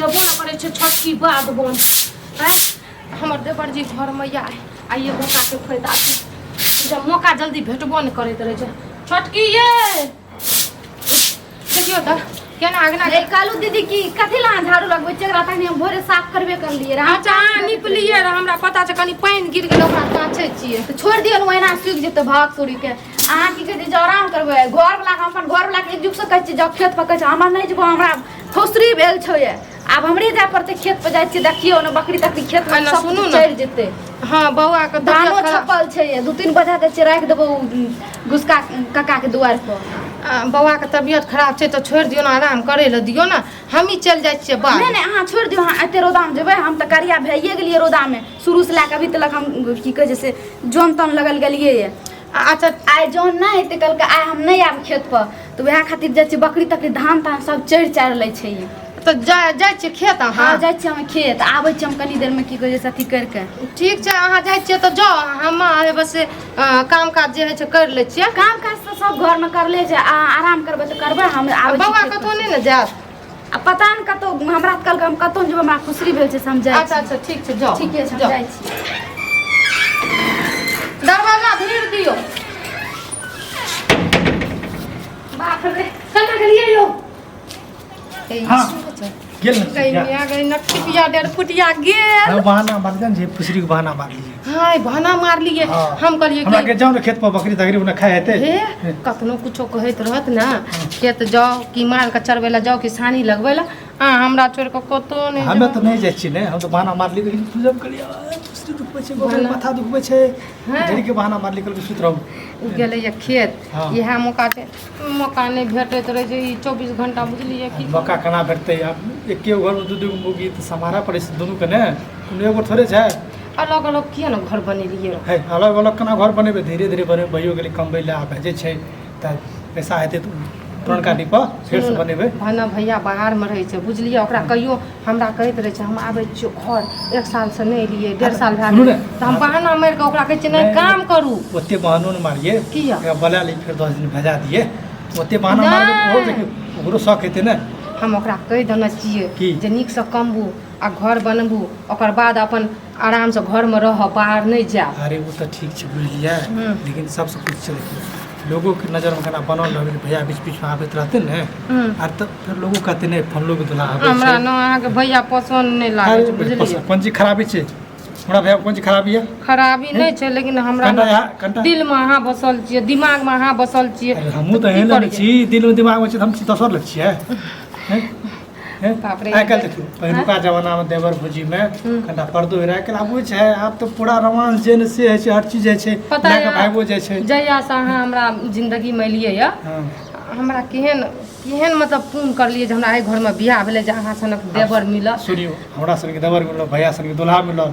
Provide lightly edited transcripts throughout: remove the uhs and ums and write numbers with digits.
जेबो ने करै छै छोटकी बाध बन। आँय, हमर देवर जी घरमे या आइए मौकाके फायदा छै, जब मौका जल्दी भेटबो नहि करैत रहै छै। छोटकी ये देखियौ तऽ केना अगना। रे कालू दीदी, की कथी ला अहाँ झाड़ू लगबै छियै? एकरा तखनी हम भोरे साफ करबे करलियै रहए। अच्छा, अहाँ निपलियै रहए, हमरा पता छै। कनि पानि गिर गेलै, ओकरा काछै छियै। तऽ छोड़ि दियौ ने, ओहिना सुखि जेतै। भाग सूरी के, अहाँ की कहै छै जे आराम करबै। घरवला, हम अपन घरवला के एक जुग से कहै छियै जाउ खेत पर, कहै छै हमरा नहि जेबो, हमरा फौसरी भेल छौ ये, आब हमरे जाय पड़तै खेत पर। जाइ छियै, देखियौ ने बकरी तकरी खेत में एना सब सुनू ने। चढ़ि जेतै। हँ, बौआके धानो तबियत खराब छपल छै ये, 2-3 बजा दै छियै, राखि देबो घुसका काका के दुआरि पर। बौआके तबियत खराब छै तऽ छोड़ि दियौ ने, आराम करै लए दियौ ने, हमही चलि जाइ छियै बाध। नहि नहि, अहाँ छोड़ि दियौ, अहाँ एते रौदामे जेबै? हम तऽ करिया भैए गेलियै रौदामे, शुरू से लए कऽ अभी तलक हम की कहै छै से जन तन लगल गेलियै ये। अच्छा। आइ जन नहि हेतै कहलकै, आइ हम नहि आयब खेत पर, तऽ वएह खातिर जाइ छियै। बकरी तकरी धान तान सब चरि चारि लै छै ये। तऽ जाइ छियै खेत अहाँ? हँ, जाइ छियै हम खेत, आबै छियै हम कनी देरमे, की कहै छै से अथी करिके। ठीक छै, अहाँ जाइ छियै तऽ जाउ, हम बस काम काज जे होइ छै करि लै छियै। काम काज तऽ सब घरमे करले छै, आ आराम करबै तऽ करबै, हम आबै छी बौआ खेत पर। कतहु नहि ने जायत? आ पता नहि कतहु, हमरा तऽ कहलकै हम कतहु नहि जेबै, हमरा खुशरी भेल छै से हम जाइ अच्छा। छी। अच्छा, ठीक छै, जाउ। ठीके छै, हम जाउ। जाइ छी। दरवाजा भीड़ दियौ। बाप रे, केना गेलियै यौ? हाँ। गेल ने। गई मिया गई, नटखिटिया डेढ़ फुटिया गेल। हम बहाना मार दिया जे फुसरी के बहाना मार लिए। हाय, बहाना मारलियै? हाँ। हम कहलियै हमरा कि के जाओ ने खेत पर, बकरी तकरी उन्हें खाए हेतै। हे, कखनो कुछो कहैत रहत ने, खेत जाउ कि मालके चरबै लए जाउ कि सानी लगबै लए, अहाँ हमरा छोड़ि कऽ कतहु नहि हमे जाउ। तऽ नहि जाइ छी ने, हम तऽ बहाना मारली, लेकिन पूजब करियै फुसरी दुखबै छै, बकरी माथा दुखबै छै। हाँ। ढेरी के बहाना मारली, कहलकै सुति रहू। गेलैए खेत। हाँ। इएह मौका छै, मौका नहि भेटैत रहै छै ई 24 घंटा, बुझलियै की? मौका केना भेटतै आब? एके घरमे दू दूगो मुर्गी तऽ सम्हारऽ पड़ै छै दुनूके ने, कोनो एगो थोड़े छै। अलग अलग किया ने घर बनेलियै? है, अलग अलग केना घर बनेबै? धीरे धीरे बनेबै। भइयो गेलै कमबै लए, आब भेजै छै तऽ पैसा हेतै तऽ पुरनका डिब्बा फेरसँ बनेबै। भने भैया बाहरमे रहै छै, बुझलियै? ओकरा कहियो हमरा कहैत रहै छै हम आबै छियौ घर, एक सालसँ नहि एलियै, 1.5 साल भए सुनू गेलै। ने। तऽ हम बहाना मारि कऽ ओकरा कहै छियै, नहि नहि, काम करू। ओते बहानो ने मारिए। किया? एकरा बोला ली, फेर 10 दिन भेजा दिए। ओते बहाना मारबै तऽ ओहो देखियौ, ओकरो शौक हेतै ने। हम ओकरा कहि देने छियै की? जे नीकसँ कमबू आ घर बनबू, ओकर बाद अपन आरामसँ घरमे रहब, बाहर नहि जायब। अरे, ओ तऽ ठीक छै, बुझलियै? लेकिन सबसँ कुछ छै, देखियौ लोगोके नजरमे केना बनल रहबै। भैया बीच बीचमे आबैत रहतै ने, आर तऽ फेर लोगो कहतै नहि, फल्लोके दुल्हा आबै हमरा छै। ने अहाँके भैया पसन्द नहि लागै छै, बुझलियै? कोन चीज खराबी छै हमरा भैया? कोन चीज खराबी यऽ? खराबी नहि छै, लेकिन हमरा कनिटा ने यहाँ कनिटा दिलमे अहाँ बसल छियै, दिमागमे अहाँ बसल छियै। अरे, हमहूँ तऽ की एहन करियै? छी, दिलमे दिमागमे छी तऽ हम दोसर लग छियै, हैं? हैं? बाप रे। आइ काल्हि देखियौ, पहिलुका जमानामे देवर भौजीमे कनिटा पर्दो होइ रहै, आइ काल्हि आब होइ छै? आब तऽ पूरा रोमांस जे ने से होइ छै, हर चीज होइ छै। पता लए कऽ यऽ, भागिओ जाइ छै। जहियासँ अहाँ हमरा जिन्दगीमे एलियै यऽ, हमरा केहन केहन मतलब पुण्य करलियै जे हमरा एहि घरमे बियाह भेलै, जे अहाँ सनक देवर मिलल। सुनियौ, हमरा सनके देवर मिलल, भैया सनके दुल्हा मिलल।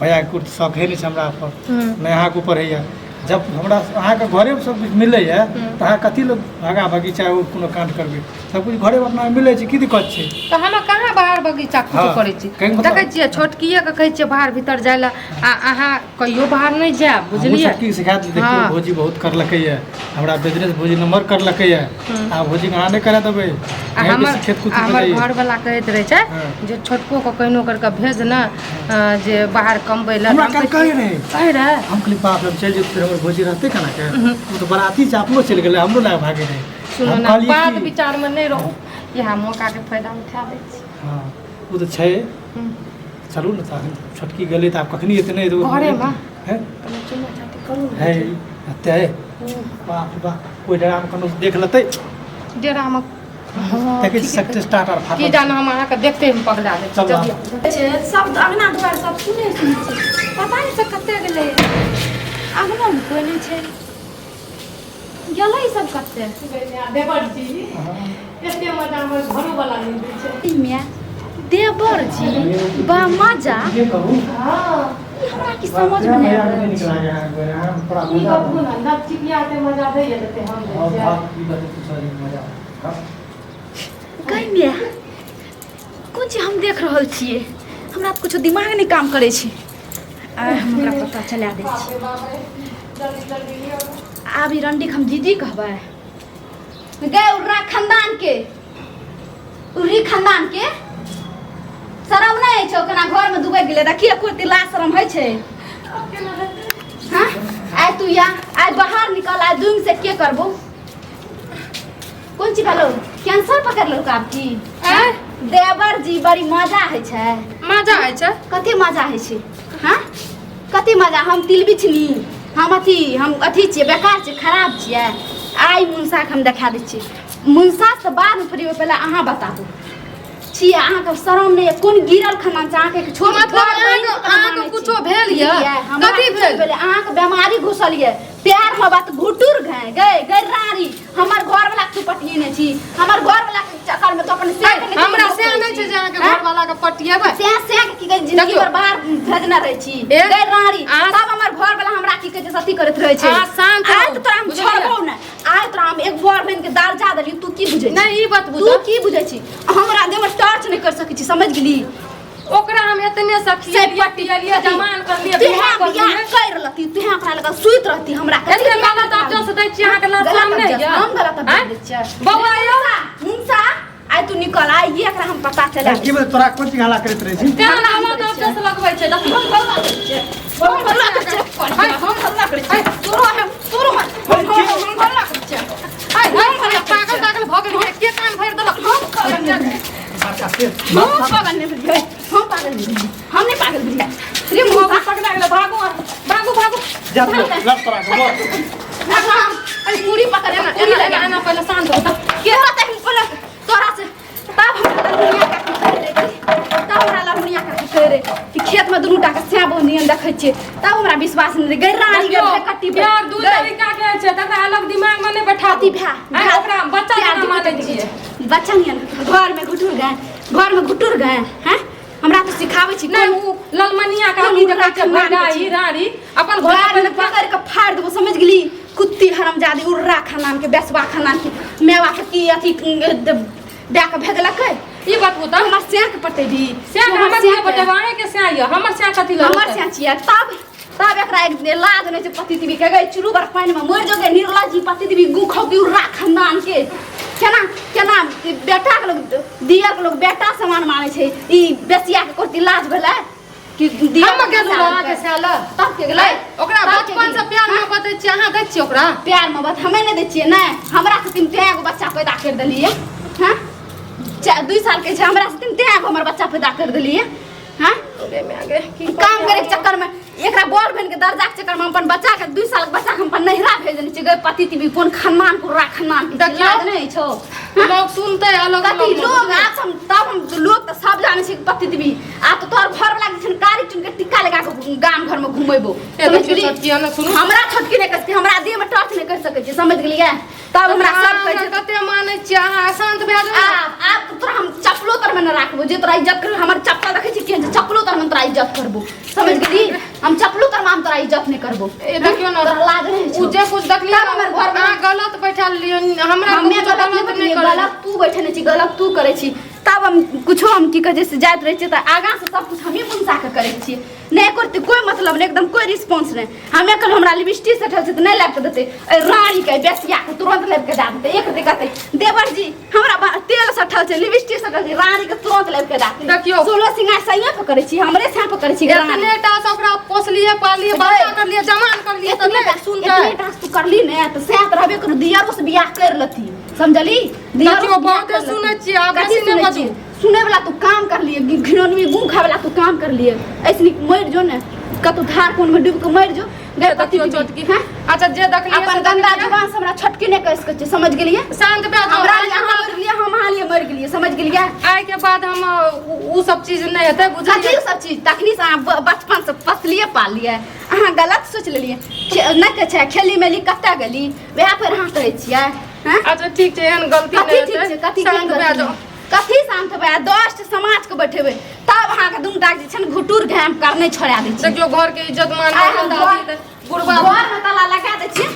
भैयाके कुर्त शौक है नहि छै हमरा पर, नहि अहाँके ऊपर होइए। जब हमरा अहाँके घरेमे सब किछु मिलैए तऽ अहाँ कथी लए भागा भागी चाहे ओ कोनो काण्ड करबै? सब किछु घरेमे अपना मिलै छै, की दिक्कत छै? तऽ हम कहाँ बाहर बगीचा कुछो करै छी? कहैके मतलब- देखै छियै, छोटकिएके कहै छियै बाहर भीतर जाइ लए, आ अहाँ कहियो बाहर नहि जायब, हमहूँ बुझलियै? छोटकी सिखा देली, देखियौ। भौजी बहुत करलकैए हमरा बिजनेस, भौजी नम्बर करलकैए, आ भौजीके अहाँ नहि करा देबै? आ अहीं हमर बेसी खेत कुद आ हमर जाइए। घरवला कहैत रहै छै जे छोटकोके कहिनो करि कऽ भेज ने जे बाहर कमबै लए। हमरा हम काल्हि कहै कहै रहै। कहै रहै। हम कहली बाप रे, हम चलि जेतै, हमर भौजी रहतै केना के? ओ तऽ बराती छै, अपनो चलि गेलै, हमरो लए भागे रहै। सुनू हम ने, कहलियै बात कि- विचारमे नहि रहू, इएह मौकाके फायदा उठा लै छी। हँ, ओ तऽ छै। चलू ने तऽ, छोटकी गेलै तऽ आब कखनी एतै? नहि एतै घरेमे। हैं? कनि चुम्मा चाटी करू ने। है एतै? बाप रे बाप, कोइ डेरामे कोनो देख लेतै। डेरामे, हँ, देखै छी ठीके सक्सेस स्टार्ट आर की फाटल। जान, हम अहाँके देखते हम पगला जाइ छी। चलू। चलियौ। छै सब अङ्गना दुआरि सब सुने सुने छै, पता नहि सब कतऽ गेलै। अङ्गनोमे कोइ नहि छै, गेलै सब कतऽ? देवर जी, एते मजा हमर घरो वाला नहि दै छै। ई माय, देवर जी, बा मजा। के कहू? ई हमरा की समझमे नहि आबि रहल छै। की कहू ने, नव चिकिया के मजा दैए जते हम दै छियै। गै माय, कोन चीज हम देख रहल छियै? हमरा तऽ कुछो दिमाग नहि काम करै छै। आइ हम ओकरा पता चला दै छी। बाप रे बाप रे, जल्दी जल्दी लिअ। आब ई रंडीके हम दीदी कहबै। गै उर्रा खानदान के, उर्री खानदान के। गेलै। देखिए कोई लाज शरम होइ छै? हाँ आइ तू या आइ बाहर निकल, आइ दुम से के करबो? कोन चीज भेलो? कैंसर पकड़ लेलको आब की? आँय? देवर जी बड़ी मजा होइ छै। मजा होइ छै? कथी मजा होइ छै? हाँ कथी मजा? हम तिल बिछनी, हम अथी, हम अथी छियै, बेकार छियै, खराब छियै। आइ मुनसाके हम देखा दै छियै। मुनसा से बादमे फ्री होबै, पहिले अहाँ बताबू छियै अहाँके शरम नहि यऽ? कोन गिरल खाना छै अहाँके? एक छोट मतलब बड़ बहिन अहाँके के अहाँके मानै कुछो छी। भेल यऽ? बुझलियै? हमरा कथी कुछो भेल? भेलै? अहाँके बेमारी घुसल यऽ प्यार में बात घुटुर गए गए गए रानी। हमर घर वाला के तू पटिएने छी, हमर घर वाला के चक्कर में तो अपन से ऐ, हमरा से नहि छै जे अहाँके घर वाला के पटिएबै। से से के की कहै जिंदगी देखियौ। भर बाहर भेजने रहै छी ए, गए रानी। अहाँ- तब हमर घर वाला हमरा की कहै छै सती करैत रहै छै। अहाँ शान्त आइ रहू, तऽ तोरा हम बुझलियै? छोड़बौ ने, आइ तोरा हम एक बर बनि के दर्जा देलियौ। तू की बुझै छी? नहि, ई बात तू बुझ की बुझै छी? हमरा देह में टर्च नहि कर सकै छी, समझ गेली? ओकरा हम एतने सखिएलिए पियलिए, जमान करलिए, तू बियाह बियाह करलिए। कर लती, तू ओकरा लग सुति रहती, हमरा कथी एते बियाह गलत कराबी? अब्जस दै छी अहाँके लाज गलत शरम नहि अब्जस, यऽ? हम गलत अब्जस आँय? दै छियै? बौआ यौ। मुंसा, आइ तू निकल, आइ ये एकरा हम पता चला। की भेल तोरा? कोन चीज हल्ला करैत रहै छी? तेहन गलत अब्जस लगबै छै, देखियौ। हम हल्ला करै छियै, हम हल्ला करै छियै, हम हल्ला करै छियै, तोरो हम, तोरो हम, हम हल्ला करै छियै। आइ, आइ, पागल तागल भऽ गेल, के कान भरि देलक? हम पागल नहि भेलियै। हम पागल नहि भेलियै, हम पागल भेलियै, हम नहि पागल भेलियै रे मुंसा। पकड़ा गेलै, भागू भागू भागू। जा तू लड़ तोरा के बोल। अरे पूरी पकड़, एना पूरी एना लगा। एना पहिले शान्त हो के होता है पहिले तोरा से? तब हमरा ललमुनिया काकी कहै रहै कि, तब हमरा ललमुनिया काकी कहै रहै कि खेतमे दुनू टाके सैं बहिन देखै छियै, तब हमरा विश्वास नहि रहै। गै रानी, गै देखियौ, कट्टी प्यार दू तरीका के होइ छै, तकरा अलग दिमाग में नहि बैठाबू। अथी भए आँय, ओकरा बच्चा प्यार जेना दू मानै तरीका छियै। छै। बच्चा नियन घरमे घुटुर गए, घरमे घुटुर गए हैं, हमरा तऽ सिखाबै छी। नहि, कोन ओ ललमनिया कोन काकी जे कहै छै उर्रा भैडाही छी? रानी अपन घर घर में पकड़ के फाड़ देबो, समझ गेली? कुत्ती हरामजादी, उर्रा खानान के, बेसवा खानान के, मेवा के की अथी दए के भेजलकै? ई बात होता हमर सैं के पटेबी? सैं हमर हमर सैं के बतेब अहाँके सैं यऽ, हमर सैं कथी लए हमर होतै? सैं छियै। तब तब एकरा एक दिन लाज नहि छै पति देवी के? गई चुरू बर पानि में मरि जोगे निर्लज पति देवी, गु खौ उर्रा खानदान के। केना केना बेटा के लोग, दियर के लोग बेटा समान मानै छै, ई बेसिया के कोती लाज भेलै कि दियर हम के गेलहुँ अहाँके सैं लए? तब के गेलै? ओकरा तब के बचपन से गेलै? प्यार मोहब्बत दै छियै, अहाँ दै छियै ओकरा प्यार मोहब्बत? हमे नहि दै छियै नहि। हमरा से तीन तें एगो बच्चा पैदा कर देलियै। हाँ, 2 साल के छै, हमरा से तीन तें एगो हमर बच्चा पैदा कर देलियै। हाँ, काम करे के चक्कर में, एकरा बड़ बहन के दर्जा के चक्कर में हम अपन बच्चा के, 2 साल के बच्चा के हम अपन नैहरा भेज देने छियै। गए पति तिबी कोन खानदान को रा खानदान के देखियौ। लाज नहि छौ? लोग सुनते अलग कथी अलग लोग? आज हम तब हम लोग तऽ सब जानै छै कि पति देवी आ तऽ तोहर घर वाला के छै कारी चुन के टिक्का लगा के गाम घर में घुमेबो, ए, समझ देखियौ गेली? छोटकी, एना सुनू। हमरा छोटकी नहि कहै, हमरा देह में टच नहि कर सकै छी, समझ गेलियै? तब हमरा सब कहै छै। कते मानै छियै अहाँ, शान्त भए जाउ। आब आब तऽ तोरा हम चप्पलो तर में न राखबो जे तोरा इज्जत कर। हमर चप्पल देखै छी केहन छै? चप्पलो तर में तोरा इज्जत करबो, समझ गेली? हम चप्पलो तर में हम तोरा इज्जत नहि करबो। ए देखियौ ने। तोरा लाज नहि उ छौ? जे कुछ देखलियै तब हमर घर में अहाँ गलत बैठल लियौ, हमरा हमे कुछो गलत नहि गलत बैठलियै, नहि करलियै। गलत तू बैठने छी, गलत तू करै छी। तब हम कुछो हम की कहै छै से जाइत रहै छियै तऽ आगाँ से सब कुछ हमही मुनसा के करै छियै। नहि करतै कोइ मतलब नहि, एकदम कोइ रिस्पॉन्स नहि। हमे कहलहुँ हमरा लिपस्टिक सटल छै तऽ नहि लाबि कऽ देतै। एहि रानीके बेसियाके तुरन्त लाबि कऽ दए देतै। एक रति कहतै देवर जी हमरा तेल सटल छै, लिपस्टिक सटल छै, रानीके तुरन्त लाबि कऽ दए देतै। देखियौ। सोलह सिंगार सहिए पर करै छी, हमरे सैं पर करै छी रानी। एतने टा से ओकरा पोसलियै, पाललियै, बच्चा करलियै, जमान करलियै तऽ एतने नहि सुनतै? एतने टा तू करली ने तऽ सएह तऽ रहबे करू, दियरो से बियाह कर लती, समझली? दियरो देखियौ, से बियाह बहुते कर लती। सुनै छियै, आब कथी बेसी नहि सुनै बाजू। छियै? सुनै वाला तू काम कर लिए, घिनौनवी गू खाय वाला तू काम कर लिए। ऐसे नीक मरि जो ने कतौ धार कोन में डूब के मरि जो गए पति देखियौ दीदी। छोटकी। हैं? अच्छा, जे देखलियै अपन से गंदा देखलियै। जुबान से हमरा छोटकी नहि कहि सकै छियै, समझ गेलियै? शान्त भए जाउ। हमरा लिए अहाँ मरि गेलियै, हम अहाँ लिए मरि गेलियै, समझ गेलियै? आइ के बाद हम उ सब चीज नहि हेतै, बुझलियै? कथी सब चीज? तखनी से अहाँ बचपन से पसलिए पालियै, अहाँ गलत सोच लेलियै। नहि कहै छै खेली मेली कतऽ गेली, वएह पर अहाँ कहै छियै? हैं? अच्छा ठीक छै, एहन गलती कथी नहि ठीक छै? हेतै, कथी शान्त भए जाउ। कथी शान्त भए? 10 टा समाजके बैठेबै तब अहाँके दुनू टा जे छै ने घुटुर घाम करने छोड़ा दै छी। देखियौ, घर के इज्जत मान आइ हम मर्यादा बुढ़बा घरमे ताला लगा दै छियै।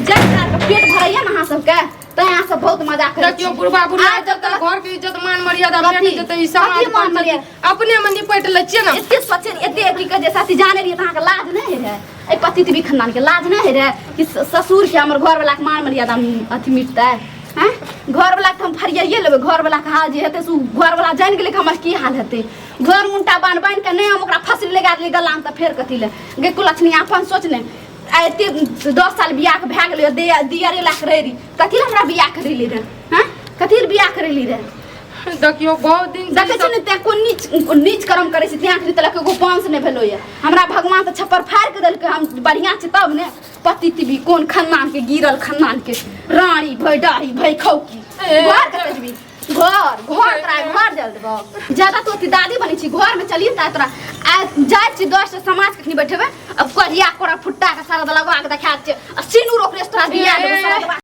जब अहाँके पेट भरैया ने अहाँ सबके तऽ अहाँ सब बहुत मजा करै देखियौ छी। बुढ़बा बुढ़िया आइ जब तक घर के इज्जत मान मर्यादा कथी? भेट जेतै ई समाज कथी मान पर मर्यादा? अपने में निपट लै छियै ने। एते सोचे एते की कहै छै साथी जाने रहियै तऽ अहाँके लाज नहि होइ रहै? एहि पति देवी खानदानके लाज नहि होइ रहै कि ससुरके हमर घरवलाके मान मर्यादा अथी मिटतै? हैं? घर वाला के हम फरियाइए लेबै। घर वाला के हाल जे हेतै से उ घर वाला जानि गेलै कि हमर की हाल हेतै। घर मुंटा बान्हि बान्हि के नहि हम ओकरा फसली लगा देलियै गलामे तऽ फेर कथी ले गे कुलक्षणी, अपन सोच ने, आ एते 10 साल बियाह के भए गेलै, दियरे लए के रहै रही, कथी ले हमरा बियाह करेली रहे? हँ, कथी ले बियाह करेली रहे? देखियौ, बहुत दिन से देखै छी ने, तें कोन नीच नीच कर्म करै छी, तें अखनी तलक एगो वंश नहि भेलो ये। हमरा भगवान तऽ छप्पर फाड़ि के देलकै, हम बढ़िआँ छी तब ने। पति तिबी कोन खानदान के गिरल खानदान के रानी भई डाही भई खौकी। ए, घर कतऽ जेबी? घर घर तोरा घर जल देबो। ज्यादा तो अथी दादी बनै छी, घर में चलिए ता तोरा आ जाइ छी 10 टा समाज कखनी बैठेबै। अब करिया कोरा फुट्टा के सारा लगवा के देखा छै आ सिनूर ओकरे से तोरा बिया देबो सारा।